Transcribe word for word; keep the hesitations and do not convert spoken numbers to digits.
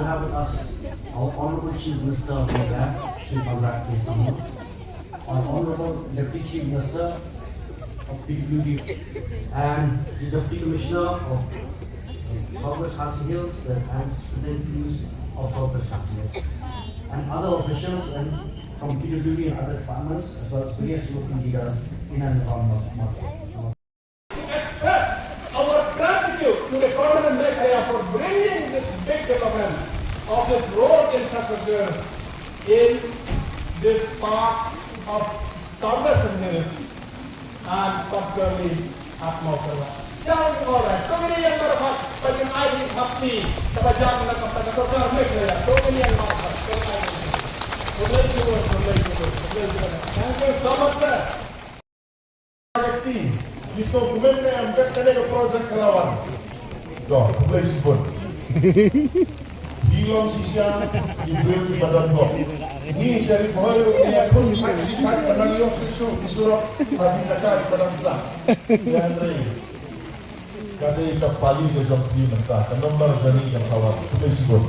Have with us our Honorable Chief Minister of Meghalaya, Shri Conrad K Sangma, our Honorable Deputy Chief Minister of P W D, and the Deputy Commissioner of Southwest Khasi Hills, the, and Superintendent Police of Southwest Khasi Hills, and other officials and from P W D and other departments, as well as various local leaders in and around Mawkyrwat. Express our gratitude to the Government of Meghalaya for bringing this big development of this road infrastructure in this part of Southwest Khasi Hills and particularly at Mawkyrwat. Shall we all rise? Kong ni yang marhat, bagi ai di hapti, kaba jam na kata kata kata mereka ya. Kong ni yang marhat, kong ni yang marhat. Khublei shibun, khublei shibun, khublei shibun. Thank you so much, sir. Shakti, isko kumne am kat kane ka project ka la wan. To, khublei shibun. Hi long shisha, ki briew kiba don hok. Ngi sha Ri Bhoi ruh ngi ïakhun kat shi kat ba nang ïoh shuh shuh ki surok ha ki jaka kiba nang sah. Hynrei ka dei ka pali ka jong phi mynta, ka number jong ngi ka sa wan. Khublei shibun.